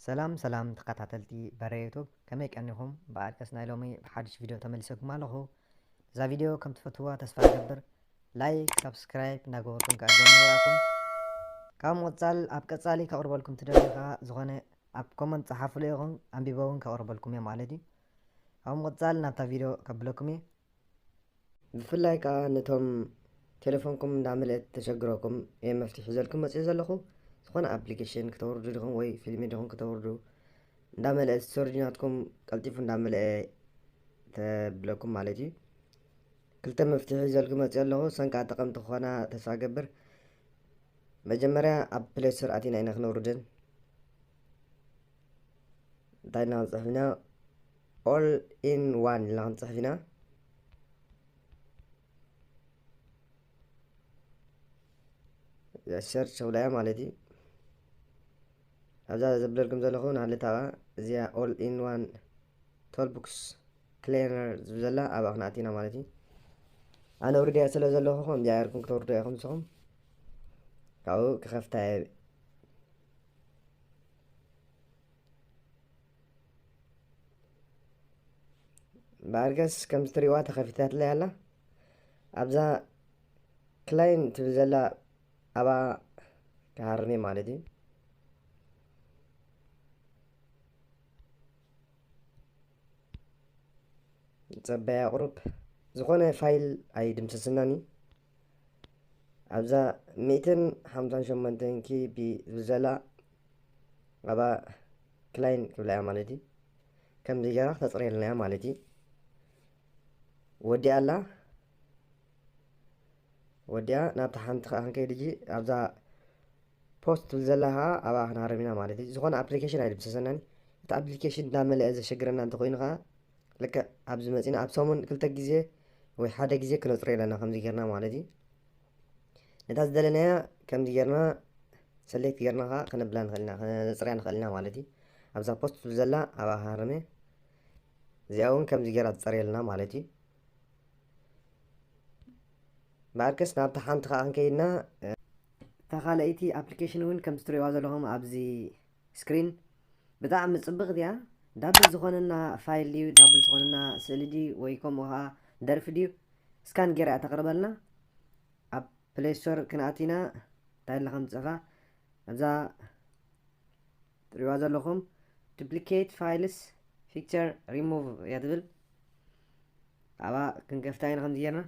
ሰላም ሰላም ተኸታተልቲ በረ ዩቱብ፣ ከመይ ቀኒኹም? ብኣርከስ ናይ ሎሚ ብሓድሽ ቪድዮ ተመሊሰኩም ኣለኹ። እዛ ቪድዮ ከም ትፈትዋ ተስፋ እገብር። ላይክ፣ ሳብስክራይብ እናገበርኩም ከዓ ጀምሩ ኢኹም። ካብ ምቕጻል ኣብ ቀጻሊ ከቕርበልኩም ትደልዩ ከዓ ዝኾነ ኣብ ኮመንት ጸሓፉሉ ኢኹም፣ ኣንቢበ እውን ከቕርበልኩም እየ ማለት እዩ። ካብ ምቕጻል ናብታ ቪድዮ ከብለኩም እየ። ብፍላይ ከዓ ነቶም ቴሌፎንኩም እንዳመልአት ተሸግረኩም እየ መፍትሒ ሒዘልኩም መፅእ ዘለኹ። ዝኾነ ኣፕሊኬሽን ክተውርዱ ዲኹም ወይ ፊልሚ ዲኹም ክተውርዱ፣ እንዳመልአት ስቶሬጅ ናትኩም ቀልጢፉ እንዳመልአ ተብለኩም ማለት እዩ። ክልተ መፍትሒ ሒዘልኩም መፅእ ኣለኹ። እሰን ከዓ ጠቐምቲ ክኾና ተስፋ እገብር። መጀመርያ ኣብ ፕሌይ ስቶር ኣቲና ኢና ክነውርደን። እንታይ ኢልና ክንፅሕፍ ኢና? ኦል ኢን ዋን ኢልና ክንፅሕፍ ኢና። ሰርች ተብላያ ማለት እዩ። ኣብዛ ዘብለልኩም ዘለኹ ንሃለታ እዚኣ ኦል ኢን ዋን ቶልቡክስ ክሌነር ዝብል ዘላ ኣብኣ ክንኣቲና ማለት እዩ። ኣነ ውርድያ ስለ ዘለኹ ከምዚኣ ጌርኩም ክተውርዱ ኢኹም ንስኹም። ካብኡ ክኸፍታ እየ። ብኣርገስ ከም እትሪእዋ ተኸፊታትለይ ኣላ። ኣብዛ ክላይን ትብል ዘላ ኣብኣ ክሃርም እየ ማለት እዩ። ጸበያ ቁሩብ ዝኾነ ፋይል ኣይድምሰሰናን እዩ። ኣብዛ ሚእትን ሓምሳን ሸሞንተን ኪቢ ዝብል ዘላ ኣብኣ ክላይን ክብላ እያ ማለት እዩ። ከምዚ ገይራ ክተጽርየልና እያ ማለት እዩ። ወዲኣ ኣላ። ወዲኣ ናብታ ሓንቲ ከዓ ክንከይድ ሕጂ ኣብዛ ፖስት ትብል ዘላ ከዓ ኣብኣ ክንሃርም ኢና ማለት እዩ። ዝኾነ ኣፕሊኬሽን ኣይድምሰሰናን እዩ። እቲ ኣፕሊኬሽን እንዳመለአ ዘሸግረና እንተኾይኑ ከዓ ልክዕ ኣብዚ መፂና ኣብ ሰሙን ክልተ ግዜ ወይ ሓደ ግዜ ክነፅሮ ኣለና ከምዚ ጌርና ማለት እዩ። ነታ ዝደለናያ ከምዚ ጌርና ሰሌክት ጌርና ከዓ ከነብላ ንኽእል ኢና፣ ከነፅርያ ንኽእል ኢና ማለት እዩ። ኣብዛ ፖስት ትብል ዘላ ኣብኣ ክሃርም እየ። እዚኣ እውን ከምዚ ጌራ ትፀርየልና ማለት እዩ። ብኣርከስ ናብታ ሓንቲ ከዓ ክንከይድና፣ እታ ካልኣይቲ ኣፕሊኬሽን እውን ከም እትሪእዋ ዘለኹም ኣብዚ ስክሪን ብጣዕሚ ጽብቕቲ እያ። ዳብል ዝኾነና ፋይል ድዩ፣ ዳብል ዝኾነና ስእሊ ድዩ፣ ወይ ከምኡ ኸዓ ደርፊ ድዩ፣ ስካን ጌራ እያ ተቕርበልና። ኣብ ፕሌይ ስቶር ክንኣቲና እንታይ ኢልና ከም ንጽሕፋ ኣብዛ ትሪእዋ ዘለኹም ዱፕሊኬት ፋይልስ ፒክቸር ሪሙቭ እያ ትብል። ኣብኣ ክንከፍታ ኢና ከምዚ ጌርና።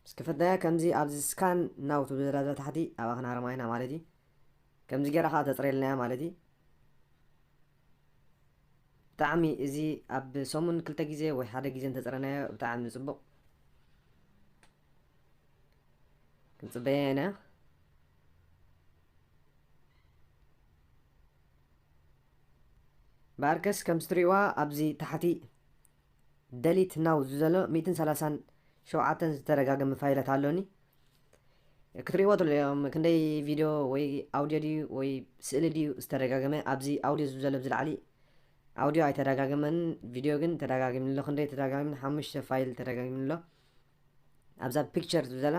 ምስ ከፈትናያ ከምዚ ኣብዚ ስካን ናው ትብል ዘላ እዛ ታሕቲ ኣብኣ ክንሃርማ ኢና ማለት እዩ። ከምዚ ጌራ ከዓ ተፅርየልና እያ ማለት እዩ። ብጣዕሚ እዚ ኣብ ሰሙን ክልተ ግዜ ወይ ሓደ ግዜ እንተፅረናዮ ብጣዕሚ ፅቡቕ። ክንፅበያ ኢና። ብኣርከስ ከም እትሪእዋ ኣብዚ ታሕቲ ደሊት ናው ዝብል ዘሎ ሚእትን ሰላሳን ሸውዓተን ዝተደጋገመ ፋይላት ኣሎኒ። ክትሪእዎ ትኽእሉ ኢኹም። ክንደይ ቪድዮ ወይ ኣውድዮ ድዩ ወይ ስእሊ ድዩ ዝተደጋገመ? ኣብዚ ኣውድዮ ዝብል ዘሎ ኣብዚ ላዕሊ ኣውድዮ ኣይተደጋገመን፣ ቪድዮ ግን ተደጋጊሙ ኣሎ። ክንደይ ተደጋጊሙ? ሓሙሽተ ፋይል ተደጋጊሙ ኣሎ። ኣብዛ ፒክቸር ዝብል ዘላ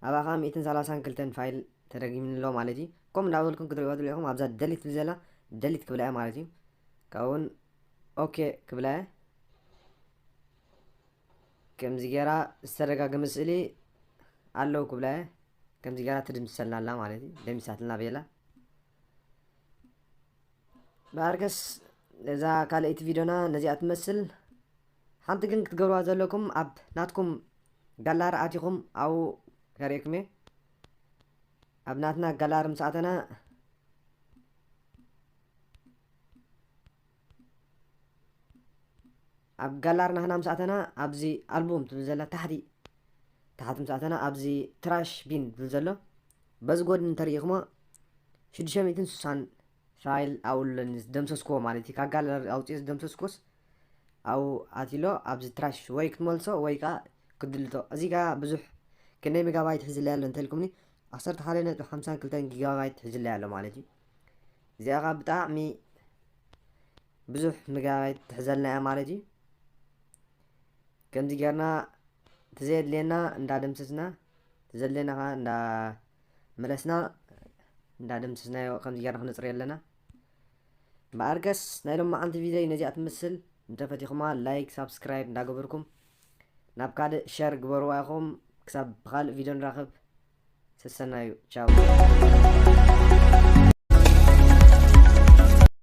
ኣብኣ ከዓ ሚእትን ሰላሳን ክልተን ፋይል ተደጊሙ ኣሎ ማለት እዩ። ከምኡ እንዳበልኩም ክትሪእዎ ትኽእሉ ኢኹም። ኣብዛ ደሊት ዝብል ዘላ ደሊት ክብላ እያ ማለት እዩ። ካብኡ እውን ኦኬ ክብላ እየ። ከምዚ ጌራ ዝተደጋገመ ስእሊ ኣለዉ ክብላ እየ። ከምዚ ጌራ ትድምስሰልና ኣላ ማለት እዩ። ደሚሳትና ቤላ። ብኣርከስ እዛ ካልኣይቲ ቪድዮና ነዚኣ ትመስል። ሓንቲ ግን ክትገብርዋ ዘለኩም ኣብ ናትኩም ጋላሪ ኣቲኹም ኣብኡ ከርእየኩም እየ። ኣብ ናትና ጋላሪ ምስ ኣተና ኣብ ጋላሪ ናህና ምስ ኣተና ኣብዚ ኣልቡም ትብል ዘላ ታሕቲ ታሕቲ ምስ ኣተና ኣብዚ ትራሽ ቢን ትብል ዘሎ በዚ ጎድኒ እንተሪኢኹሞ ሽዱሽተ ሚእትን ስሳን ፋይል ኣብኡ ኣለኒ ዝደምሰስክዎ ማለት እዩ። ካብ ጋላሪ ኣውፅኦ ዝደምሰስኩስ ኣብኡ ኣትሎ ኣብዚ ትራሽ ወይ ክትመልሶ ወይ ከዓ ክትድልቶ። እዚ ከዓ ብዙሕ ክንደይ ሜጋባይት ሒዝለይ ኣሎ እንተልኩምኒ ዓሰርተ ሓደ ነጥቢ ሓምሳን ክልተን ጊጋባይት ሒዝለይ ኣሎ ማለት እዩ። እዚኣ ከዓ ብጣዕሚ ብዙሕ ሜጋባይት ትሕዘልና እያ ማለት እዩ። ከምዚ ጌርና እቲ ዘየድልየና እንዳደምሰስና እቲ ዘድልየና ከዓ እንዳመለስና እንዳደምስስናዮ ከምዚ ጌርና ክነጽርዮ ኣለና። እምበኣርከስ ናይ ሎማዓንቲ ቪድዮ ነዚኣ ትመስል። እንተፈቲኹማ ላይክ ሳብስክራይብ እንዳገበርኩም ናብ ካልእ ሸር ግበርዋ ኢኹም። ክሳብ ብኻልእ ቪድዮ ንራኸብ። ሰሰናዩ። ቻው።